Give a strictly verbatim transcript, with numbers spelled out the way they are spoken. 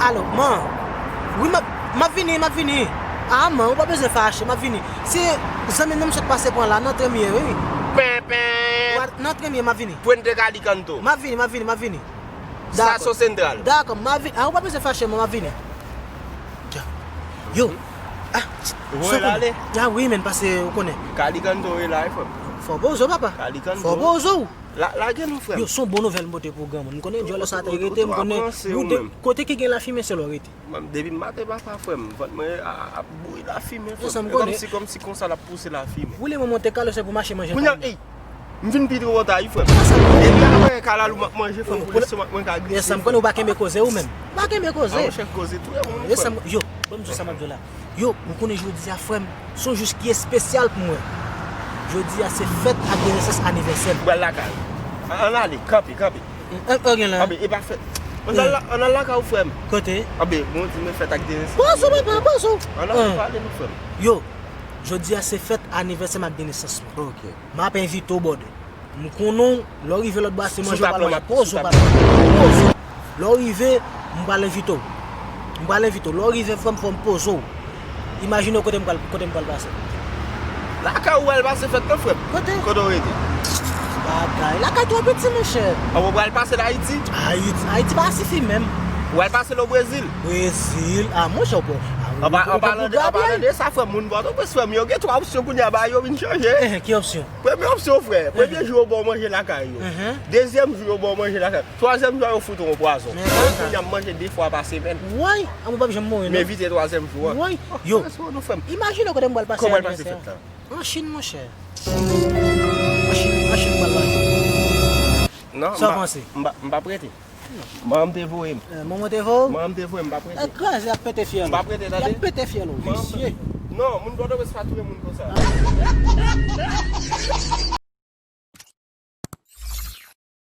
Alo, man. Wi, m ap, m ap vini, m ap vini. A, man, ou pa bezwen fache, m ap vini. Se zanmi m nan m sot pase pran la, nan antre m ye, wi. Pen, pen. Ou a, nan antre m ye, m ap vini. Puente Calicanto. M ap vini, m ap vini, m ap vini. Dakò. Estasion Central. Dakò, m ap vini. A, ou pa bezwen fache, man, m ap vini. Yo. A, ou wè l ale? A, wi, men, paske ou konnen. Calicanto e la, wi, frè m. Fò poze w, papa. Calicanto. Fò poze w. La, lage nou, frè m. Yo, se yon bon nouvèl m pote pou granmoun. M konnen djòlè sa te rete, m konnen ou de kote ki gen lafimen, se la w rete. Mwen, depi maten papa, frè m, vant mwen a- ap bouyi lafimen, frè m. E kòmsi, kòmsi konsa l ap pouse lafimen. Woule mwen monte kalo, se pou mache manje. Kounye a, ey, m vin pi twò ta, wi, frè m. Depi apre kalalou m ap manje, frè m, pou lestomak mwen ka glise. Yes, m konnen ou pa kenbe koze ou menm. Ou pa kenbe koze. A, monchè, koze touye moun, frè m. Yo, ban m di w sa m ap di w la. Yo, ou konnen jodi a, frè m, se yon jou ki espesyal pou mwen. Jodi a, se fèt ak de nesans anivèsè m. Ou pral lakay. Ann ale, kanpe, kanpe. An, an gen la. Anben, e pa fèt. Ann al la, ann al lakay ou, frè m. Kote? Anben, bon, di men fèt ak de nesans. Poze w, papa, poze w. Ann al pale nou, frè m. Yo, jodi a, se fèt anivèsè m ak de nesans mwen. Ok. M ap envite w, brother. M konnen w, lè w rive lòt bò a, se manje w pral manje. Poze w, papa. Poze w. Lè w rive, m pral envite w. M pral envite w. Lè w rive, frè m, fò m poze w. Imajine w kote m pral, kote m pral pase. Lakay ou pral pase fèt lan, frè m. Kote? Kote w rete? Bagay. Lakay twò piti, monchè. Anben, ou pral pase l Ayiti? Ayiti, Ayiti pa sifi menm. Ou pral pase l o Brezil? Brezil. A, monchè, w bon. An palan de sa, frè m, moun Pòtoprens, frè m, yo gen twa opsyon kounye a, bagay yo vin chanje. Ki opsyon? Premye opsyon, frè. Premye jou yo ba w manje lakay yo. Dezyèm jou yo ba w manje lakay yo. Twazyèm jou a yo fout ou yon pwazon. Kounye a m manje de fwa pa semèn. Woy, a mwen p ap janm mouri non. M evite twazyèm jou a. Woy, yo. Imajine kote m pral pase anivèsè a. An Chin, monchè. An Chin, an Chin m pral pase. Non, sa w panse? M pa, m pa prete. Manman m te voye m. Manman te voye w? Manman m te voye m, m pa prete. Kraze, y ap pete fyèl ou. M pa prete, tande. Y ap pete fyèl ou, visye. Non, moun Pòtoprens pa touye moun konsa.